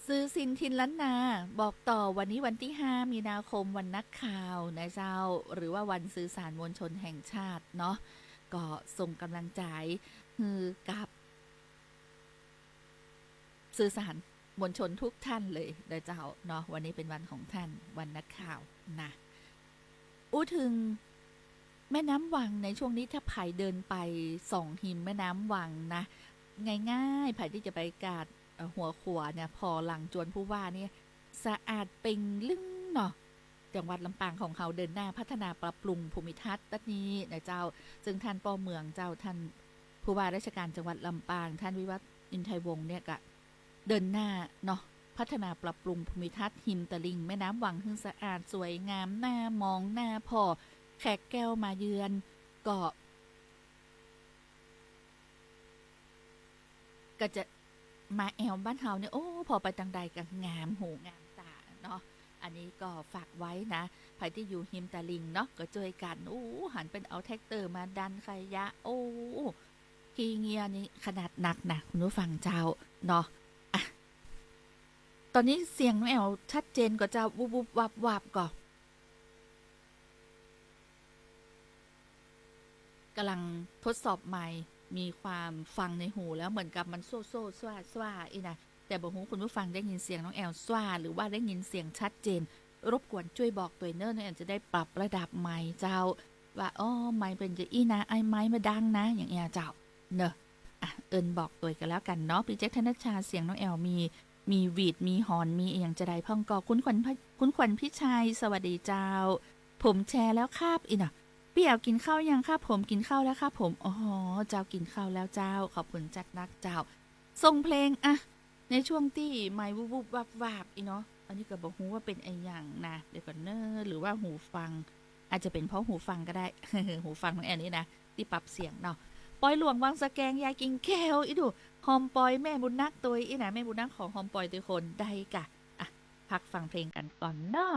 สื่อสิ่งถิ่นล้านนาบอกต่อ วันนี้วันตี้ห้ามีนาคม วันนักข่าวนะเจ้า หรือว่าวันสื่อสารมวลชนแห่งชาติเนาะ ก็ส่งก๋ำลังใจ๋หื้อกับ สื่อสารมวลชนทุกท่านเลยนะเจ้าเนาะ วันนี้เป๋นวันของต้าน วันนักข่าวนะ อู้เถิงแม่น้ำวังในช่วงนี้ ถ้าใผเดินไปส่องฮิมแม่น้ำวังนะ ง่ายๆ ใผตี้จะไปกาด เอ่อ หัวขัวเนี่ย ผ่อหลังจวนผู้ว่าเนี่ย สะอาดเป่งลึ้งเนาะ จังหวัดลำปางของเฮาเดินหน้าพัฒนาปรับปรุงภูมิทัศน์ตั๊ดนี้นะเจ้า ซึ่งต้านป้อเมืองเจ้า ต้านผู้ว่าราชการจังหวัดลำปาง ต้านวิวัฒน์ อินไทยวงศ์เนี่ยก็เดินหน้าเนาะ พัฒนาปรับปรุงภูมิทัศน์ฮิมตลิ่งแม่น้ำวังหื้อสะอาดสวยงาม น่ามอง น่าผ่อ แขกแก้วมาเยือน ก็ ก็จะมาแอ่วบ้านเฮาเนี่ย โอ้ ผ่อไปตางใดก็งามหูงามต๋าเนาะ อันนี้ก็ฝากไว้นะ ใผตี้อยู่ฮิมตลิ่งเนาะ ก็จ้วยกั๋น โอ้ หันเปิ้นเอาแทรกเตอร์มาดันขยะ โอ้ ขี้เงี้ยนี่ขนาดนักนะ คุณผู้ฟังเจ้าเนาะ อ่ะ ต๋อนนี้เสียงแอวชัดเจนก่อเจ้า วุบวุบวับวับก่อ ก๋ำลังทดสอบไมค์ มีความฟังในหูแล้วเหมือนกับมันโซ่โซ่ซ่าซ่าอี้นะ แต่บ่ฮู้คุณผู้ฟังได้ยินเสียงน้องแอวซ่า หรือว่าได้ยินเสียงชัดเจน รบกวนจ้วยบอกตวยเน่อ น้องแอวจะได้ปรับระดับไมค์เจ้า ว่า อ้อ ไมค์เป๋นจะอี้นะ ไอ้ไมค์บ่ดังนะ อย่างเอี้ยเจ้า เนอะ อ่ะ เอิ้นบอกตวยกั๋นแล้วกั๋นเนาะ ปี้แจ็ค ธนชชา เสียงน้องแอวมี มีหวีด มีหอน มีอะหยังจะใดพ่องก่อ คุณขวัญพะ คุณขวัญพิชัย สวัสดีเจ้า ผมแชร์แล้วครับ อี้เนาะ ปี้แอวกิ๋นข้าวยังครับ ผมกิ๋นข้าวแล้วครับผม อ๋อ เจ้ากิ๋นข้าวแล้วเจ้า ขอบคุณจัดนักเจ้า ส่งเพลง อ่ะ ในช่วงตี้ไมค์วุบวุบวับวับอี้เนาะ อันนี้ก็บ่ฮู้ว่าเป๋นอะหยังนะ เดี๋ยวก่อนเน่อ หรือว่าหูฟัง อาจจะเป๋นเพราะหูฟังก็ได้ หูฟังน้องแอวนี่นะ ตี้ปรับเสียงเนาะ ปอยหลวงวังสะแกง ยายกิ่งแก้ว อี้ดู ฮอมปอยแม่บุญนักตวยอี้นะ แม่บุญนักขอฮอมปอยตวยคน ได้ก่ะ อ่ะ พักฟังเพลงกั๋นก่อนเนาะ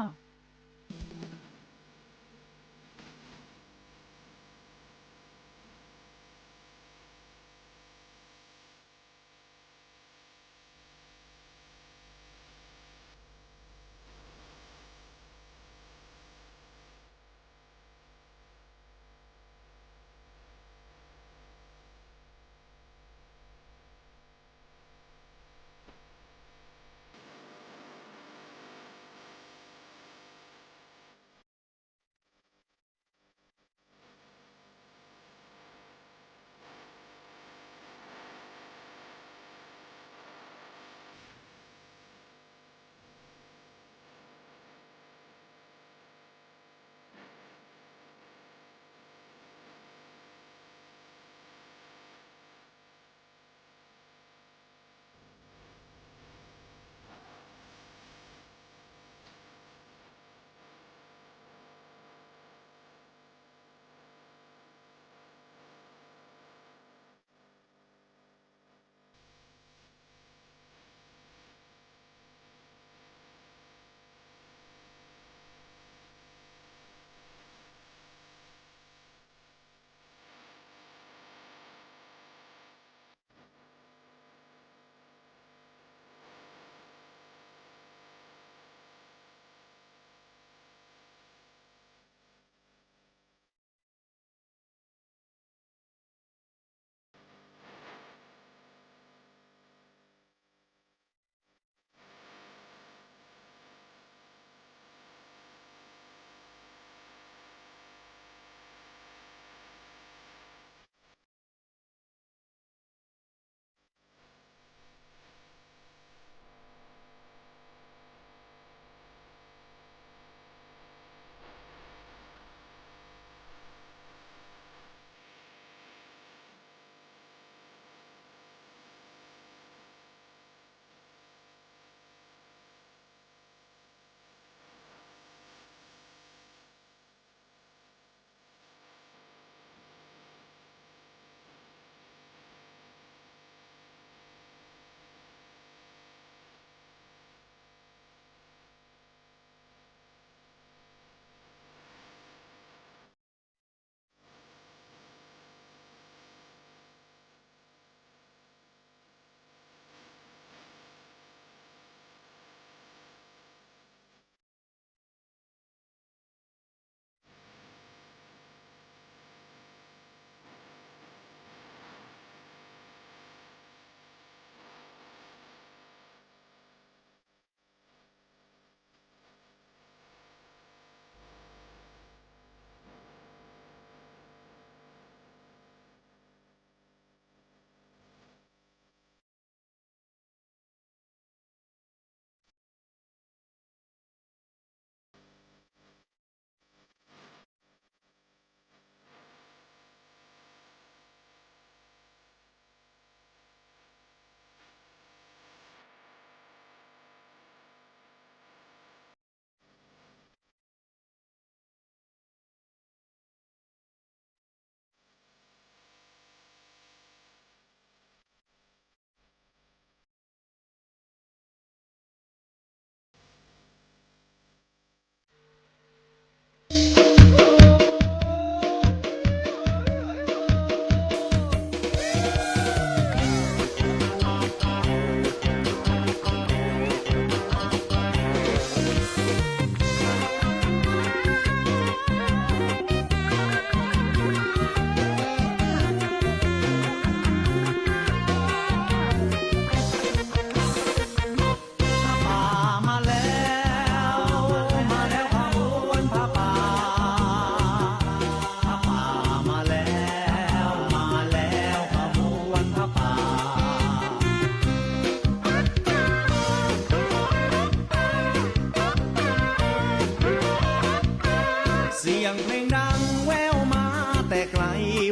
เพลงดังแว่วมาแต่ไกล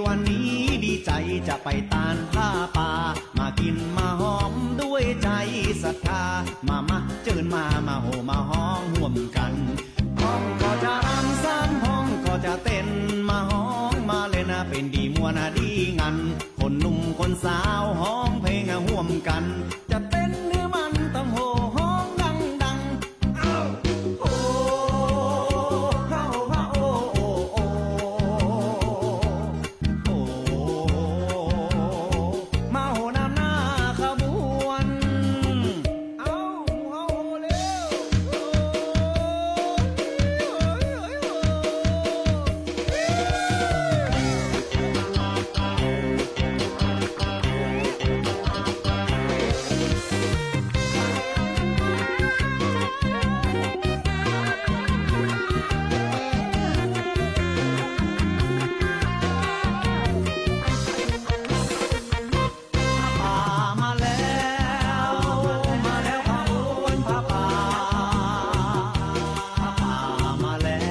วันนี้ดีใจ๋จะไปตานผ้าป่า มากิ๋นมาหอมด้วยใจ๋ศรัทธา มา มา เจิญมา มาโห่มาฮ้องฮ่วมกั๋น พ่องก็จะรำ ซ้ำพ่องก็จะเต้น มาฮ้องมาเล่น เป๋นดีม่วนดีงัน คนหนุ่มคนสาวฮ้องเพลงฮ่วมกั๋น จะเต้นหื้อมันต้องโห่ฮ้องดังๆ เอ้า โอ้ เอ้า เอ้า โอ้ โอ้ โอ้ มาโห่นำหน้าขบวน เอ้า เอ้า โห่เร็ว โอ้ โอ้ โอ้ โอ้ ผ้าป่ามาแล้ว มาแล้วขบวนผ้าป่า ผ้าป่ามาแล้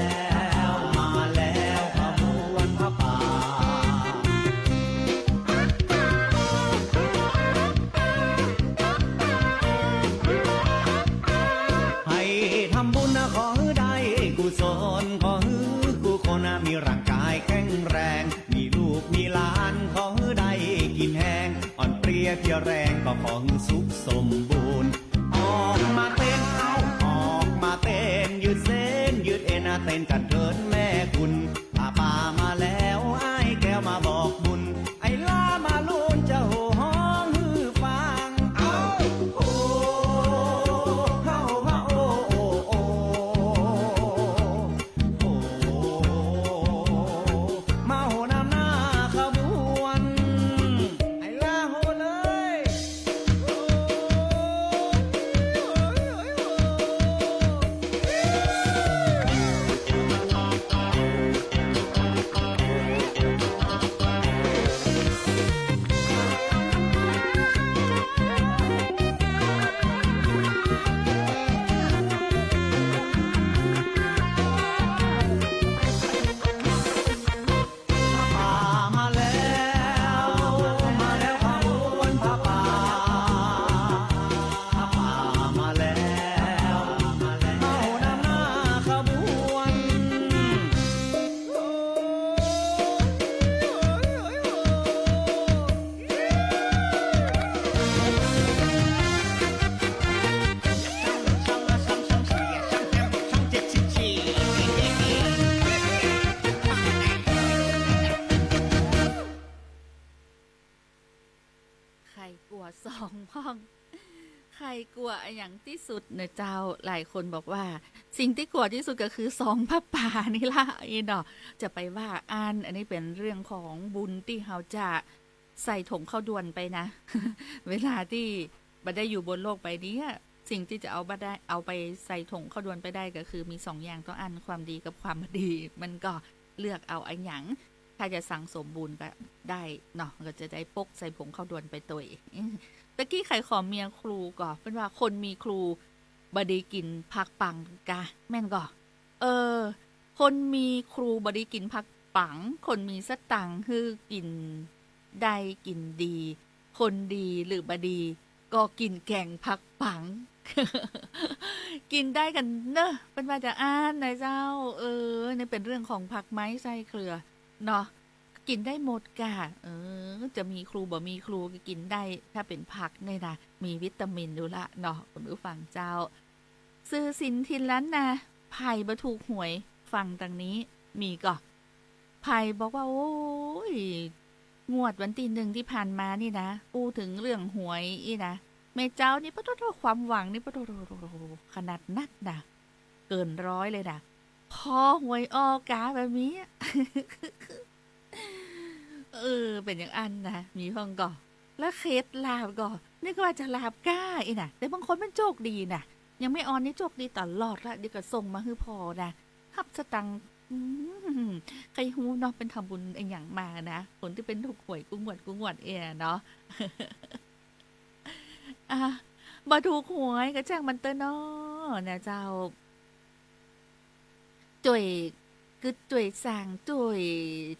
ว มาแล้วขบวนผ้าป่า ใผทำบุญนะขอหื้อได้กุศล ขอหื้อกู้คนนะมีร่างกายแข็งแรง มีลูกมีหลานขอหื้อได้กิ๋นแฮง อ่อนเปลี้ยเพลียแรงก็ขอหื้อสุขสมบูรณ์ ออกมาเต้น เอ้า ออกมาเต้น ยืดเส้นยืดเอ็น เต้นกั๋นเถิดแม่คุณ ผ้าป่ามาแล้ว อ้ายแก้วมาบอกบุญ ไอ้ล้ามาลูนจะโห่ฮ้องหื้อฟัง เอ้า โอ้ เอ้า เอ้า โอ้ โอ้ โอ้ โอ้ มาโห่นำหน้าขบวน ไอ้ล้าโห่เลย ผ้าป่ามาแล้ว มาแล้วขบวนผ้าป่า ผ้าป่ามาแล้ว มาโห่นำหน้าขบวน ใผกั๋วซองพ่อง ใผกั๋วอะหยังตี้สุดเน่อเจ้า หลายคนบอกว่า สิ่งตี้กั๋วตี้สุดก็คือซองผ้าป่านี่ละ อี้เนาะ จะไปว่าอั้น อันนี้เป๋นเรื่องของบุญตี้เฮาจะ ใส่ถงข้าวด่วนไปนะ เวลาตี้บ่ได้อยู่บนโลกใบนี้อะ สิ่งตี้จะเอาบ่ได้ เอาไปใส่ถงข้าวด่วนไปได้ก็คือมีสองอย่างเต้าอั้น ความดีกับความบ่ดี มันก็เลือกเอาอะหยัง ถ้าจะสั่งสมบุญก็ได้เนาะ ก็จะได้ปกใส่ถงข้าวด่วนไปตวย ตะกี้ใผขอเมียครูก่อ เปิ้นว่าคนมีครูบ่ดีกิ๋นผักปังกา แม่นก่อ เออ คนมีครูบ่ดีกิ๋นผักปัง คนมีสตางค์หื้อกิ๋นได้กิ๋นดี คนดีหรือบ่ดีก็กิ๋นแก๋งผักปัง กิ๋นได้กั๋นเน่อ เปิ้นว่าจะอั้นนะเจ้า เออ นี่เป๋นเรื่องของผักไม้ไส้เครือเนาะ กิ๋นได้หมดก่ะ เออ จะมีครูบ่มีครูก็กิ๋นได้ ถ้าเป๋นผักเนี่ยนะ มีวิตามินอยู่ละเนาะ คุณผู้ฟังเจ้า ซื้อสินถิ่นล้านนา ใผบ่ถูกหวย ฟังตางนี้ มีก่อ ใผบอกว่า โอ้ย งวดวันตี้หนึ่งตี้ผ่านมานี่นะ อู้เถิงเรื่องหวยอี้นะ แม่เจ้านี่ปะโถ ความหวังนี่ปะโถ ขนาดนักนะ เกินร้อยเลยนะ พอหวยออกกาแบบนี้ เออ เป๋นอย่างอั้นนะ มีพ่องก่อ แล้วเคล็ดลับก่อ นึกว่าจะลับก้าอี้นะ แต่บางคนมันโจคดีนะ ยังแม่ออนนี่โจคดีตลอดละ เดี๋ยวก็ส่งมาหื้อพ่อนะ ฮับสตางค์ อืม ใค่ฮู้เนาะ เปิ้นทำบุญอะหยังมานะ คนตี้เปิ้นถูกหวยกู้งวดกู้งวดเอี้ยเนาะ อ่ะ บ่ถูกหวยก็จ้างมันเต๊อะเนาะ นะเจ้า จ้วย กึ๊ดจ้วยสร้างจ้วย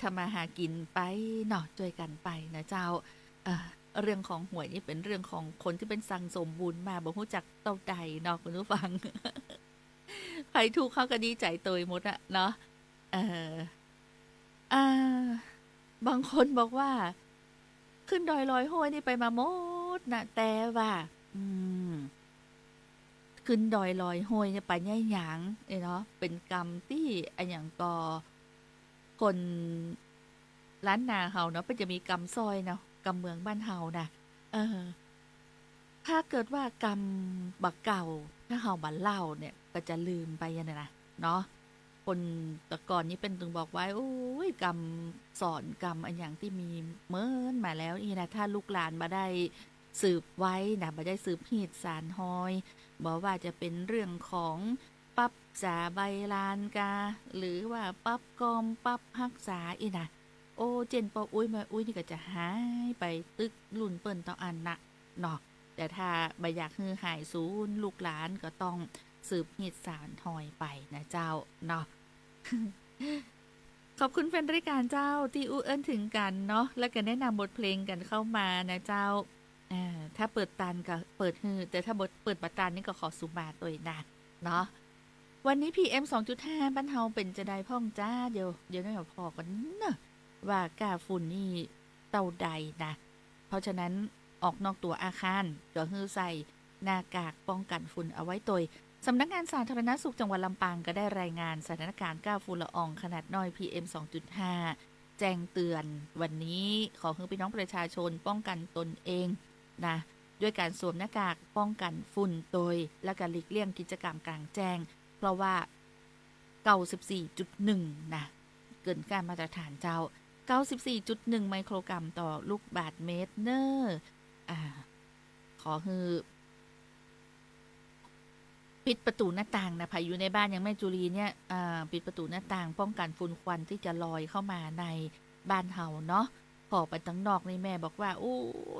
ทำมาหากิ๋นไปเนาะ จ้วยกั๋นไปนะเจ้า เอ่อ เรื่องของหวยนี่เป๋นเรื่องของคนตี้เปิ้นสั่งสมบุญมาบ่ฮู้จักเต้าใดเนาะคุณผู้ฟัง ใผถูกเขาก็ดีใจ๋ตวยหมดอะเนาะ เอ่อ อ่า บางคนบอกว่า ขึ้นดอยลอยห้วยนี่ไปมาหมดนะ แต่ว่า อืม ขึ้นดอยลอยห้วยเนี่ยไปเยียะหยัง เอ้ยเนาะ เป๋นกำตี้อะหยังก่อ คนล้านนาเฮาเนาะ เปิ้นจะมีกำซ้อยเนาะ กำเมืองบ้านเฮานะ เออ ถ้าเกิดว่ากำบ่าเก่า ถ้าเฮาบ่าเล่าเนี่ย ก็จะลืมไปอะนะ เนาะ คนแต่ก่อนนี่เปิ้นตึงบอกไว้ โอ้ย กำสอนกำอะหยังตี้มีเมินมาแล้วนี่นะ ถ้าลูกหลานบ่ได้สืบไว้นะ บ่ได้สืบฮีตสานฮอย บ่ว่าจะเป๋นเรื่องของปั๊บจ๋าใบลานกา หรือว่าปั๊บกอมปั๊บฮักษาอี้นะ โอ้ เจ้นป้ออุ๊ยแม่อุ๊ยนี่ก็จะหายไปตึกรุ่นเปิ้นเต้าอั้นนะ เนาะ แต่ถ้าบ่อยากหื้อหายสูญ ลูกหลานก็ต้องสืบฮีตสานฮอยไปนะเจ้าเนาะ ขอบคุณแฟนรายการเจ้าตี้อู้เอิ้นเถิงกั๋นเนาะ แล้วก็แนะนำบทเพลงกั๋นเข้ามานะเจ้า อ่า ถ้าเปิดตันก็เปิดหื้อ แต่ถ้าบ่ เปิดบ่ตันนี่ก็ขอสุมาตวยนะ เนาะ วันนี้ พีเอ็ม สองจุดห้า บ้านเฮาเป๋นจาใดพ่องจ้า เดี๋ยว เดี๋ยวน้อยผ่อกั๋นเนาะ ว่าก้าฝุ่นนี่เต้าใดนะ เพราะฉะนั้นออกนอกตั๋วอาคารก็หื้อใส่หน้ากากป้องกั๋นฝุ่นเอาไว้ตวย สำนักงานสาธารณสุขจังหวัดลำปางก็ได้รายงานสถานการณ์ก้าฝุ่นละอองขนาดน้อย พีเอ็ม สองจุดห้า แจ้งเตือนวันนี้ ขอหื้อพี่น้องประชาชนป้องกั๋นตนเองนะ ด้วยก๋านสวมหน้ากากป้องกั๋นฝุ่นตวย แล้วก็หลีกเลี่ยงกิจกรรมกลางแจ้ง เพราะว่า เก้าสิบสี่จุดหนึ่ง นะ เกินก้ามาตรฐานเจ้า เก้าสิบสี่จุดหนึ่ง ไมโครกรัมต่อลูกบาศก์เมตรเน่อ อ่า ขอหื้อ ปิดประตู๋หน้าต่างนะ ใผอยู่ในบ้านยังแม่จุลีเนี่ย อ่า ปิดประตู๋หน้าต่างป้องกั๋นฝุ่นควันตี้จะลอยเข้ามาในบ้านเฮาเนาะ ผ่อไปตังนอกนี่แม่บอกว่า โอ้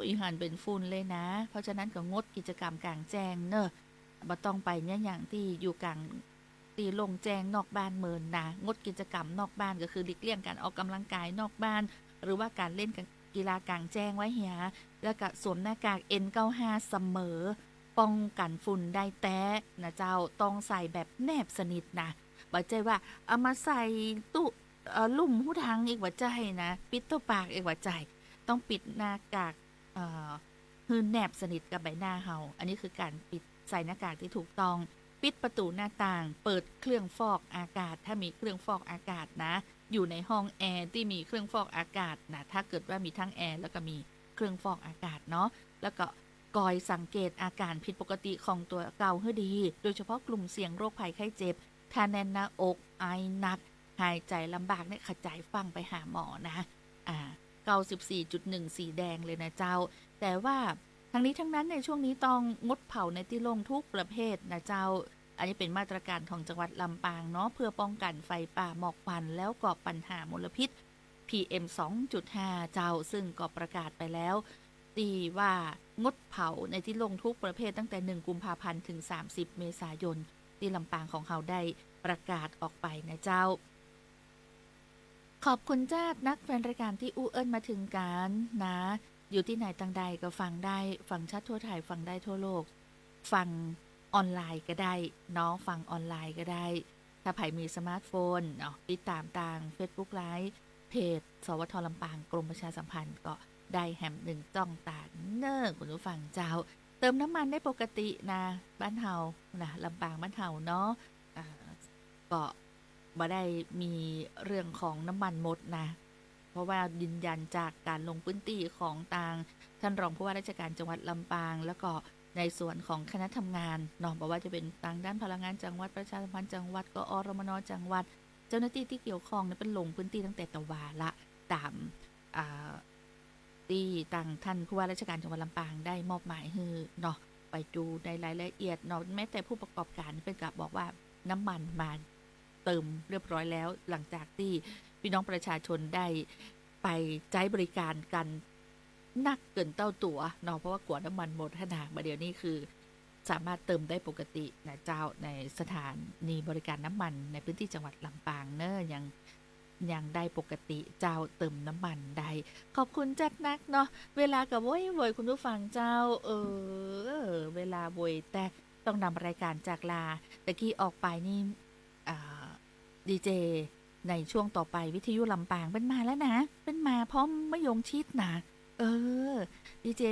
ย หันเป๋นฝุ่นเลยนะ เพราะฉะนั้นก็งดกิจกรรมกลางแจ้งเน่อ บ่ต้องไปเยียะหยังตี้อยู่กลาง ตี้โล่งแจ้งนอกบ้านเมินนะ งดกิจกรรมนอกบ้านก็คือหลีกเลี่ยงก๋านออกก๋ำลังกายนอกบ้าน หรือว่าก๋านเล่นกีฬากลางแจ้งไว้เหีย แล้วก็สวมหน้ากาก เอ็น เก้าห้า เสมอ ป้องกั๋นฝุ่นได้แต๊นะเจ้า ต้องใส่แบบแนบสนิทนะ บ่ใจ้ว่าเอามาใส่ตุ๊ เอ่อ ลุ่มหูถังอีกบ่ใจ้นะ ปิดตั๋วปากอีกบ่ใจ้ ต้องปิดหน้ากาก เอ่อ หื้อแนบสนิทกับใบหน้าเฮา อันนี้คือก๋านปิด ใส่หน้ากากตี้ถูกต้อง ปิดประตู๋หน้าต่าง เปิดเครื่องฟอกอากาศ ถ้ามีเครื่องฟอกอากาศนะ อยู่ในห้องแอร์ตี้มีเครื่องฟอกอากาศนะ ถ้าเกิดว่ามีทั้งแอร์แล้วก็มีเครื่องฟอกอากาศเนาะ แล้วก็คอยสังเกตอาก๋านผิดปกติของตั๋วเก่าหื้อดี โดยเฉพาะกลุ่มเสี่ยงโรคภัยไข้เจ็บ ถ้าแน่นหน้าอก ไอหนัก หายใจ๋ลำบากเนี่ย ขจายฟั่งไปหาหมอนะ อ่า เก้าสิบสี่จุดหนึ่ง สีแดงเลยนะเจ้า แต่ว่าทั้งนี้ทั้งนั้นในช่วงนี้ต้องงดเผาในตี้โล่งทุกประเภทนะเจ้า อันนี้เป๋นมาตรการของจังหวัดลำปางเนาะ เพื่อป้องกั๋นไฟป่าหมอกควัน แล้วก็ปัญหามลพิษ พีเอ็ม สองจุดห้า เจ้า ซึ่งก็ประกาศไปแล้ว ตี้ว่างดเผาในตี้โล่งทุกประเภทตั้งแต่ หนึ่ง กุมภาพันธ์ ถึง สามสิบ เมษายน ตี้ลำปางของเฮาได้ประกาศออกไปนะเจ้า ขอบคุณจ้านักแฟนรายการตี้อู้เอิ้นมาเถิงกั๋นนะ อยู่ตี้ไหนตางใดก็ฟังได้ ฟังชัดทั่วไทย ฟังได้ทั่วโลก ฟังออนไลน์ก็ได้เนาะ ฟังออนไลน์ก็ได้ ถ้าใผมีสมาร์ทโฟนเนาะ ติดต๋ามตางเฟซบุ๊กไลฟ์ เพจ สวท ลำปาง กรมประชาสัมพันธ์ ก็ได้แหมหนึ่งจ้องตางเน่อคุณผู้ฟังเจ้า เติมน้ำมันได้ปกตินะ บ้านเฮานะ ลำปางบ้านเฮาเนาะ อ่า ก็บ่ได้มีเรื่องของน้ำมันหมดนะ เพราะว่ายืนยันจากก๋านลงพื้นตี้ของตางท่านรองผู้ว่าราชการจังหวัดลำปาง แล้วก็ในส่วนของคณะทำงานเนาะ บ่ว่าจะเป๋นตางด้านพลังงานจังหวัด ประชาสัมพันธ์จังหวัด กอรมน จังหวัด เจ้าหน้าตี้ตี้เกี่ยวข้องเนี่ยเปิ้นลงพื้นตี้ตั้งแต่ตะวาละ ต๋าม อ่า ตี้ตางท่านผู้ว่าราชการจังหวัดลำปางได้มอบหมายหื้อเนาะ ไปดูในรายละเอียดเนาะ แม้แต่ผู้ประกอบก๋านเปิ้นก็บอกว่าน้ำมันมาเติมเรียบร้อยแล้ว หลังจากตี้พี่น้องประชาชนได้ไปใจ๊บริการกั๋นนักเกินเต้าตั๋วเนาะ เพราะว่ากั๋วน้ำมันหมดหั้นนา บ่าเดี่ยวนี้คือ สามารถเติมได้ปกตินะเจ้า ในสถานีบริการน้ำมันในพื้นที่จังหวัดลำปางเนอะ ยัง ยังได้ปกติเจ้า เติมน้ำมันได้ ขอบคุณจัดนักเนาะ เวลาก็โวยๆ คุณผู้ฟังเจ้า เออ เวลาโวย แต่ต้องนำรายการจากลา ตะกี้ออกไปนี่ อ่า ดีเจ ในช่วงต่อไปวิทยุลำปางเปิ้นมาแล้วนะ เปิ้นมาพร้อมมะยงชิดนะ เออ ดีเจ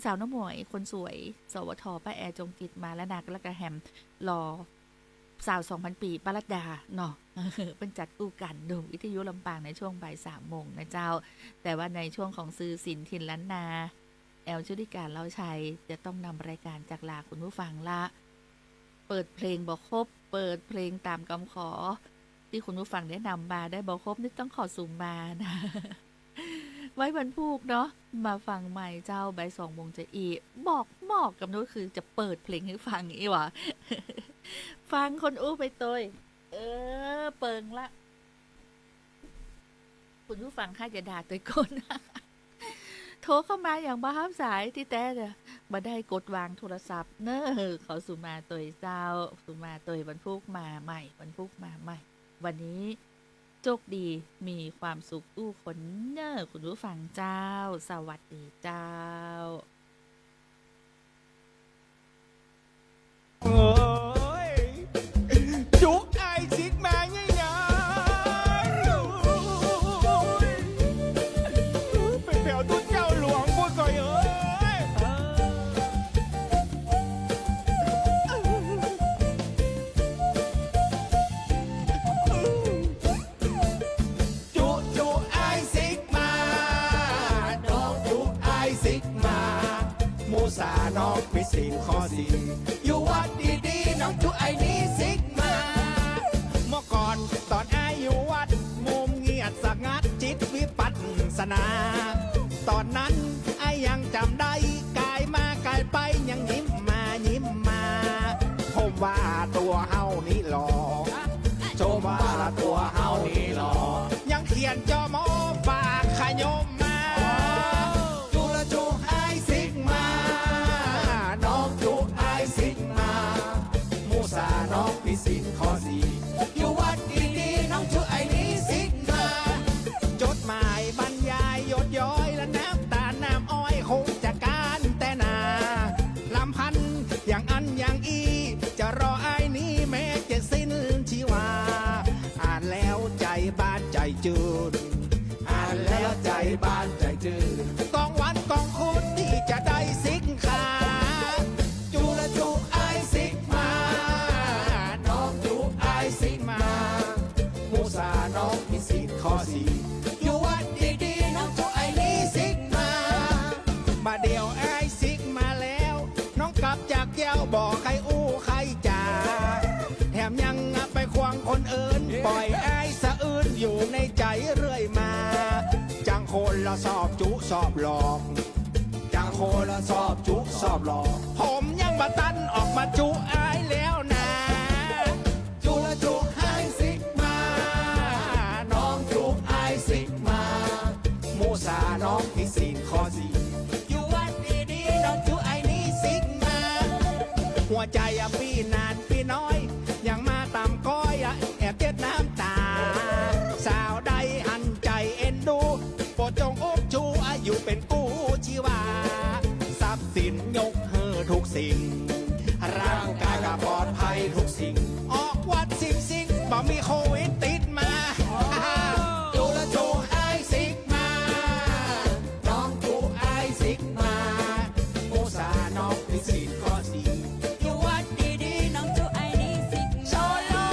สาวน้ำหมวยคนสวย สวท ป้าแอ จงจิตมาแล้วนะ แล้วก็แฮมรอ สาวสองพันปี ป้ารัตดาเนาะ เปิ้นจัดกู้กั๋นดูวิทยุลำปางในช่วงบ่ายสามโมงนะเจ้า แต่ว่าในช่วงของสื่อศิลป์ถิ่นล้านนา แอล ชุติการ เล่าชัย จะต้องนำรายการจากลาคุณผู้ฟังละ เปิดเพลงบ่ครบ เปิดเพลงต๋ามกำขอ ตี้คุณผู้ฟังได้นำมาได้บ่ครบ นี่ต้องขอสุมมานะ ไว้วันพูกเนาะ มาฟังใหม่เจ้า บ่ายสองโมงจะอี้ บอก บอกกำหนดคือจะเปิดเพลงหื้อฟังอี้หว่า ฟังคนอู้ไปตวย เออ เปิงละ คุณผู้ฟังข้าจะด่าตวยก้น โทรเข้ามาอย่างบ่ฮับสาย ตี้แต๊จะบ่ได้กดวางโทรศัพท์เนอะ ขอสุมมาตวยเจ้า สุมมาตวยวันพูกมาใหม่ วันพูกมาใหม่ วันนี้ โจคดี มีความสุขอู้คนเน่อคุณผู้ฟังเจ้า สวัสดีเจ้า โอ้ย จุ๊อ้ายสิกมาเนี่ยนะ ไปแผวตุ๊เจ้าหลวงพู้นก่อเอ้ย จุ๊จุ๊อ้ายสิกมา น้องจุ๊อ้ายสิกมา หมู่สาวน้องผิดศีลข้อสี่ อยู่วัดดีๆ น้องจุ๊อ้ายนี้สิกมา เมื่อก่อนต๋อนอ้ายอยู่วัด มุมเงียบสงัดจิตวิปัสสนา ต๋อนนั้นอ้ายยังจ๋ำได้ ก๋ายมาก๋ายไปยังยิ้มมายิ้มมา ชมว่าตั๋วเฮานี้หล่อ ชมว่าตั๋วเฮานี้หล่อ ยังเขียนจอมอฝากขยมมา จุ๊ละจุ๊อ้ายสิกมา น้องจุ๊อ้ายสิกมา หมู่สาวน้องผิดศีลข้อสี่ อยู่วัดดีๆ น้องจุ๊อ้ายนี้สิกมา จดหมายบรรยายหยดย้อยและน้ำตาลน้ำอ้อยคงจะกานแต่นา ลำพันอย่างอั้นอย่างอี้ จะรออ้ายนี้แม้จะสิ้นชีวา อ่านแล้วใจ๋บานใจ๋จืน อ่านแล้วใจ๋บานใจ๋จืน กองวันกองคืนที่จะได้สิกขา จุ๊ละจุ๊อ้ายสิกมา น้องจุ๊อ้ายสิกมา หมู่สาวน้องผิดศีลข้อสี่ อยู่วัดดีๆ น้องจุ๊อ้ายนี้สิกมา บ่าเดี่ยวอ้ายสิกมาแล้ว น้องกลับจากเยี่ยวบ่ใค่อู้ใค่จ๋า แถมยังไปขวางคนอื่น ปล่อยอ้ายสะอื้นอยู่ในใจ๋เรื่อยมา จังคนละชอบจุ๊ชอบหลอก จังคนละชอบจุ๊ชอบหลอก ผมยังบ่ตันออกมาจุ๊อ้ายแล้วนา จุ๊ละจุ๊อ้ายสิกมา น้องจุ๊อ้ายสิกมา หมู่สาวน้องผิดศีลข้อสี่ อยู่วัดดีๆ น้องจุ๊อ้ายนี้สิกมา หัวใจ๋อะปี้หนานปี้น้อย ยังมาต๋ามก้อยอะแอบเจ็ดน้ำต๋า สาวใดหันใจ๋เอ็นดู โปรดจงอุ้มชู อายุเป๋นกู้ชีวา ทรัพย์สินยกหื้อทุกสิ่ง ร่างกายก็ปลอดภัยทุกสิ่ง ออกวัดสิ่งๆ บ่มีโควิดติดมา จุ๊ละจุ๊อ้ายสิกมา น้องจุ๊อ้ายสิกมา หมู่สาวน้องผิดศีลข้อสี่ อยู่วัดดีๆ น้องจุ๊อ้ายนี้สิกมา โซโล่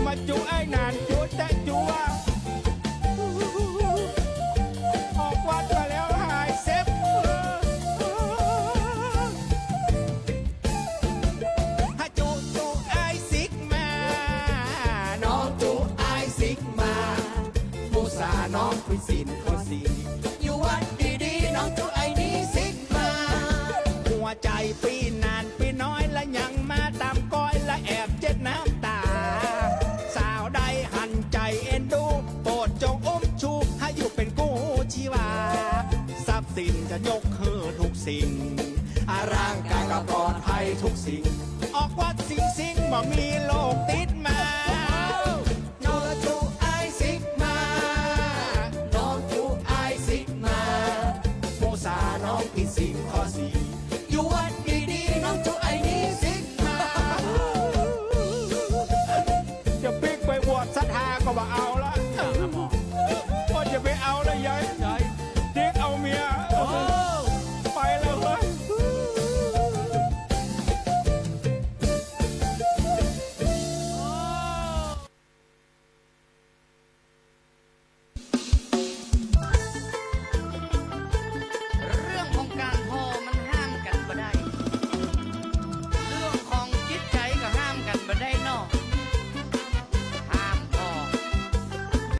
มาจุ๊อ้ายหนานจุ๊แต่จุ๊ว่า ออกวัดมาแล้วหายเซ็บ ฮะจุ๊จุ๊อ้ายสิกมา น้องจุ๊อ้ายสิกมา หมู่สาวน้องผิดศีลข้อสี่ อยู่วัดดีๆ น้องจุ๊อ้ายนี้สิกมา หัวใจ๋ปี้หนานปี้น้อย ละยังมาต๋ามก้อย ละแอบเจ็ดน้ำต๋า สาวใดหันใจ๋เอ็นดู โปรดจงอุ้มชู ให้อยู่เป๋นกู้ชีวา ทรัพย์ ศีลจะยกหื้อทุกสิ่ง อ่า ร่างกายก็ปลอดภัยทุกสิ่ง ออกวัดสิงสิงบ่มีโรคติดมา หลวงปู่อ้ายสิกมา หลวงปู่อ้ายสิกมา หมู่สาน้องผิดศีลข้อสี่ อยู่วัดดีๆ น้องจงอ้ายหนีสิกมา จะปิ๊กไปอวดศรัทธาก็บ่เอา